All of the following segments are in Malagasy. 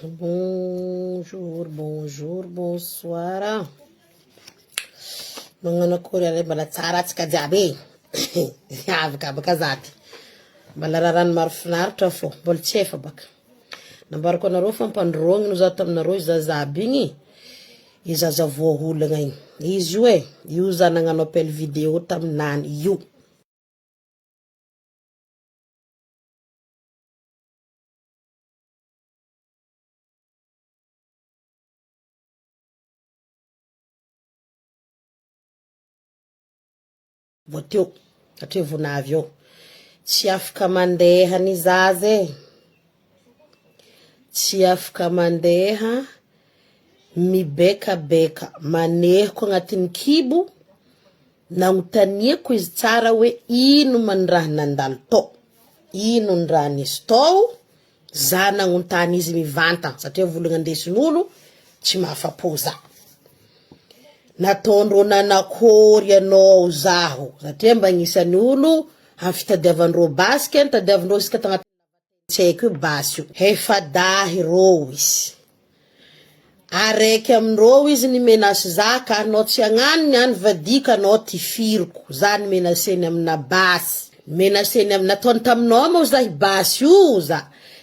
Bonjour, bonjour, bonsoir. Magnano akory ary mbola tsara antsika jiaby e. Avaka baka za ty. Mbola rarano maro finaritra fô, mbola tsy efa baka. Nambarako anareo fa ampandroagny no za taminareo i zaza aby igny. I zaza voaolagna igny. Izy io e, io za nagnano appel vidéo taminany io. Vao teo, satria vao navy eo. Tsy afaka mandeha ny zaza e. Tsy afaka mandeha, mibekabeka, manehiko agnatin'ny kibo, Nanontaniako izy tsara hoe ino ma ny raha nandalo tao, ino ny raha nisy tao, za nagnontany izy mivantagna satria volagna andesin'olo tsy mahafapo za. Nataondreo nanakôry anao zaho satria mba agnisan'ny olo amy fitadiavandreo basy ke nitadiavindreo isaka tagnaty Tsy haiko io basy io. Efa-dahy rô izy. Araiky amin-drô izy ni-menace za ka anao tsy hagnano ny any vadiko anao tifiriko. Za ni-menaceny amina basy. Ni-menaceny amina, nataony taminao moa za i basy io za.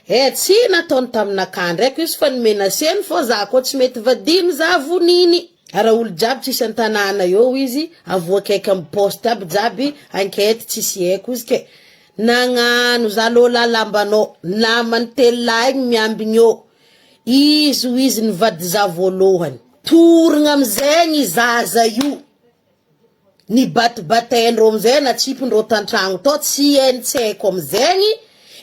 Eh tsy nataony taminakà ndraiky izy fa ni-menaceny fô za koa tsy mety vadiny za voniny. Ara olo jiaby tsisy an-tanàna eo izy, avoakaiky amy poste aby jiaby, enquête tsisy haiko izy ke. Nagnano za lôla lambanao namany telolahy igny miambigny eo izy ho izy nivady za voalohany torogna amizay ny zaza io nibatibataindreo amizay natsipindreo tantragno tao tsy hainy tsy haiko amizegny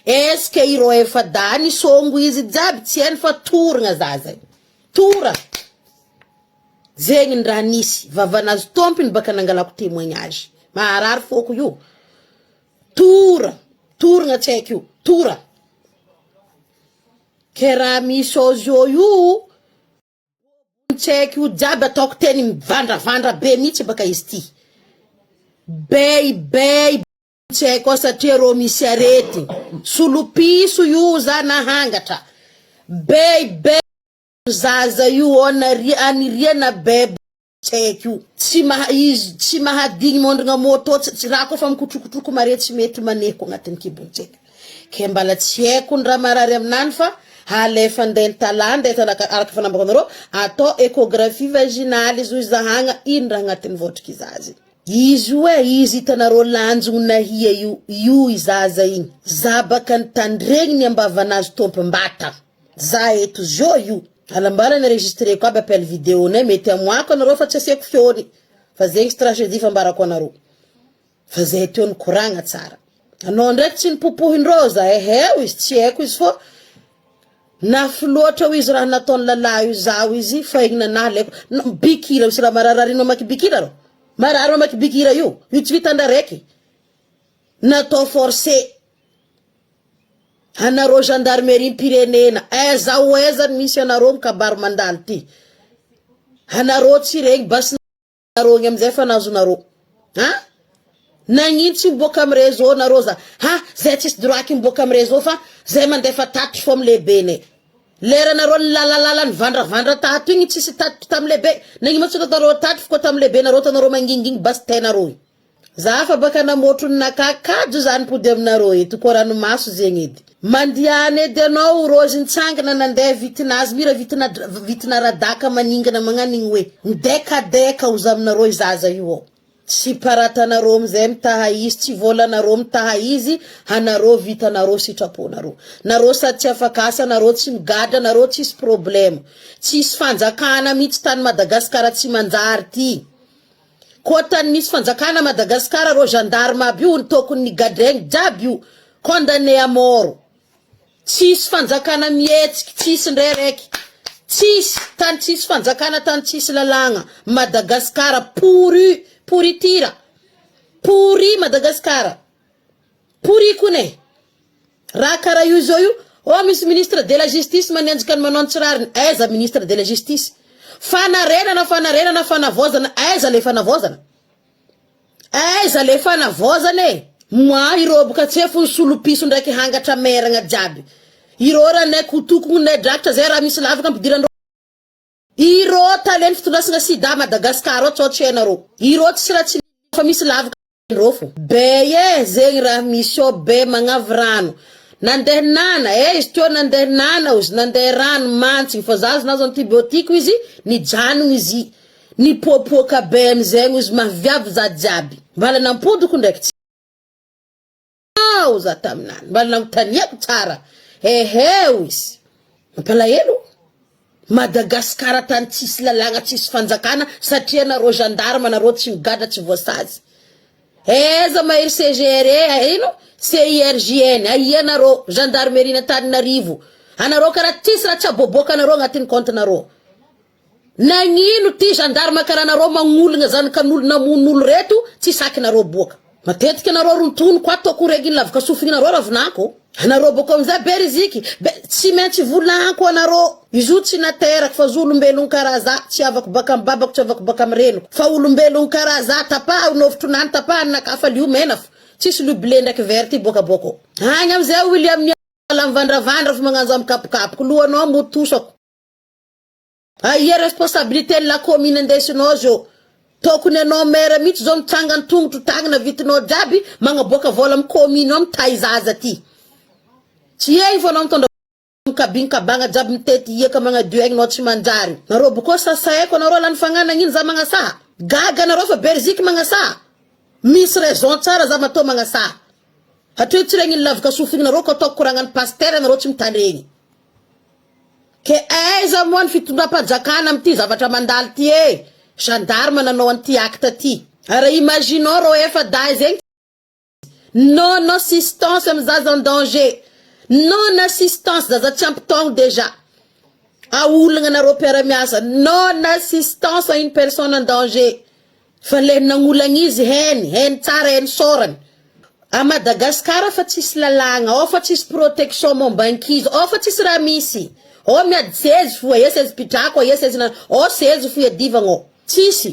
est ce que ireo efa-dahy nisôngo izy jiaby tsy hainy fa torogna zaza io tora zegny ny raha nisy vavanazy tômpiny baka nangalako témoignage maharary fôko io. Tora, toragna tsy haiko io, tora. Ke raha misy ao zao io, tsy haiko io jiaby ataoko teny mivandravandra be mihitsy baka izy ty. Bey bey tsy haiko ao satria rô misy arety. Solopiso io za nahangatra. Bey bey zaza io ao naria aniriana beb. Tsy haiko io. Tsy maha izy tsy mahadigny mondragna moto tsy tsy raha koa fa mikotrokotroko mare tsy mety manehiko agnatin'ny kibony tsy haiko. Ke mbala tsy haiko ny raha marary aminany fa alefa andeha Antalaha andeha Antalaha araka efa nambarako anareo atao échographie vaginale izy hoy zahagna ino raha agnatin'ny vôtriky zaza io. Izy io e izy hitanareo lanjogno nahia io io i zaza igny za baka nitandregny ny ambavanazy tompom-batagna za eto zao io. Alambala ny enregistreko aby appel vidéo nay mety amoako anareo fa tsy asiako feony fa zegny stratégie fambarako anareo fa zay teo nikoragna tsara anao ndraiky tsy nipopohindreo za eheo izy tsy haiko izy fô nafy loatra ho izy raha nataony lalahy io zaho izy fa igny nanahy leko bikira misy raha mararary mamaky bikira rô marary mamaky bikira io io tsy vitan-draha raiky natao forcé Anareo gendarmerie-mpirenena, aiza ho aiza no misy anareo mikabary mandalo ty? Anareo tsy regny basinareo igny amizay fa nazonareo. Ha? Nagnino tsy miboaka amy réseau nareo za? Ha, zay tsisy droit ki miboaka amy réseau fa zay mandefa tatitry fô amy lehibenay. Leranareo nilalalala nivandravandra tato igny tsisy tatitry tamy lehibe. Nagnino ma tsy nataonareo tatitry fô tamy lehibenareo tanareo mangingigny basy tenareo igny. Za fa baka namotro ny naka kajo za nipody aminareo eto koa ranomaso zegny edy. Mandiana edy anao Rose nitsangana nandeha vitinazy mira vitina vitina radaka maningana magnanigny hoe midekadeka oza aminareo i zaza io ao. Tsy paratanareo amizay mitaha izy tsy volanareo mitaha izy anareo vitanareo sitraponareo. Nareo sady tsy afaka asa nareo tsy migadra nareo tsisy problème. Tsisy fanjakana mitsy tany Madagascar tsy manjary ty. Koa tany misy fanjakana Madagascar reo gendarme aby io tokony ny gadraigny jiaby io condamné à mort tsisy fanjakana mihetsiky tsisy ndray raiky tsisy tany tsisy fanjakana tany tsisy lalagna Madagascar pourri pourritira pourri Madagascar pourri kony e Raha karaha io zao io, oh misy ministre de la justice manenjika ny manao ny tsy rariny, aiza ministre de la justice? Fanarenana, fanarenana, fanavaozana, aiza le fanavaozana? Aiza le fanavaozana e? Moi ireo boka tsy fo nisolo piso ndraiky hangatra meragna jiaby. Ireo raha nay kotokogno nay drakitra zay raha misy lavaka ampidirandreo. Ireo tale ny fitondrasana sida Madagascar ao tsao tsy hainareo. Ireo tsy raha tsy fa misy lavaka ndreo fo. Be e zegny raha misy ao be magnavy rano. Nandeha nana e izy teo nandeha nana ozy nandeha rano mantsigny fa zaza nahazo antibiotique izy nijanogno izy nipoapoaka be amizegny ozy mahaviavy za jiaby. Mbala nampodiko ndraiky tsy. Ao za taminany mba nanontaniako tsara eheo izy mampalahelo Madagascar tany tsisy lalàgna tsisy fanjakana satria nareo gendarme nareo tsy migadra tsy voasazy aiza mahery CGR e ino CIRGN aia nareo gendarmerie n'Antananarivo anareo karaha tsisy raha tsy aboaboaka anareo agnatin'ny compte nareo Nagnino ty gendarme karaha nareo magnologna zanakan'olo namono olo reto tsy sakinareo boaka. Matetika nareo rontoniko ato ataoko regny lavaka sofigny nareo ravinako. Anareo boko amizay be riziky be tsy maintsy volanko anareo. Izy io tsy naterako fa zo olombelogno karaha za tsy avako baka am babako tsy avako baka am reniko fa olombelogno karaha za tapaho nofotronany tapaha ninakahy fa lio mena fo tsisy lio bleu ndraiky vert ty boaka boko agny amizay William niala mivandravandra fa magnano za mikapokapoko lohanao motosako. Aia responsabilité ny la commune andesinao zao? Tokony anao maire mihitsy zao mitsangan tongotro tagnana vitinao jiaby magnaboaka vola am commune ao mitahy zaza ty. Tsy egny fô anao mitondra mikabigny kabagna jiaby mitety hiaka magnadio aigny nao tsy manjary. Nareo bokô sasaiko anareo lany fagnahy nagnino za magnasaha? Gaga anareo fa Beriziky magnasaha? Misy raison tsara za matoa magnasaha. Hatreo tsy regny ny lavaka sofigny nareo ko ataoko koragnan'ny pasitera nareo tsy mitandregny. Ke aiza moa ny fitondram-panjakana amin'ity zavatra mandalo ty e! Gendarme nanao an'ity acte ty. Ary imaginons reo efa-dahy zegny non assistance amin'ny zaza en danger, non assistance zaza tsy ampy taogno déjà, aolagna anareo mpiara-miasa, non assistance à une personne en danger. Fa le nagnolagna izy hainy, hainy tsara, hainy sôrany. A Madagascar fa tsisy lalàgna, ao fa tsisy protection momba ankizy, ao fa tsisy raha misy. Ao miady sezy fo, aia sezy pitrako, aia sezy na, ao sezy fo iadivagna ao. Tsisy.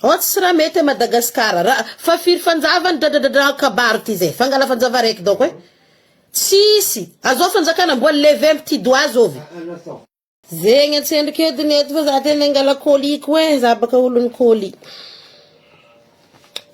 Ao tsisy raha mety a Madagascar. Raha, fa firy fanjava ny dradradradra kabary ty zay. Fangala fanjava raiky donc e. Tsisy. Azao fanjakana mbola lever un petit doigt zôvy. Zegny antsendriky edy ny eto fa za tena angala colis ko eh, za baka olon'ny colis.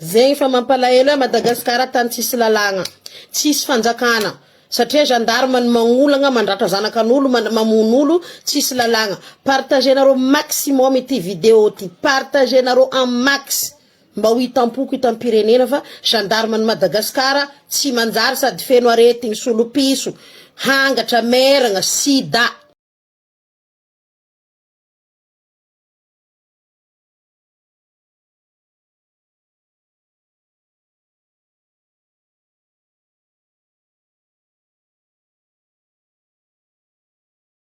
Zegny fa mampalahelo eh Madagascar tany tsisy lalàgna, tsisy fanjakana, satria gendarme ny magnolagna mandratra zanakan'olo mamono olo, tsisy lalàgna. Partager-nareo maximum ity vidéo ty, partager-nareo en max mba ho hitam-poko hitam-pirenena fa gendarme ny Madagascar tsy manjary sady feno aretigny, solopiso, hangatra, meragna, sida.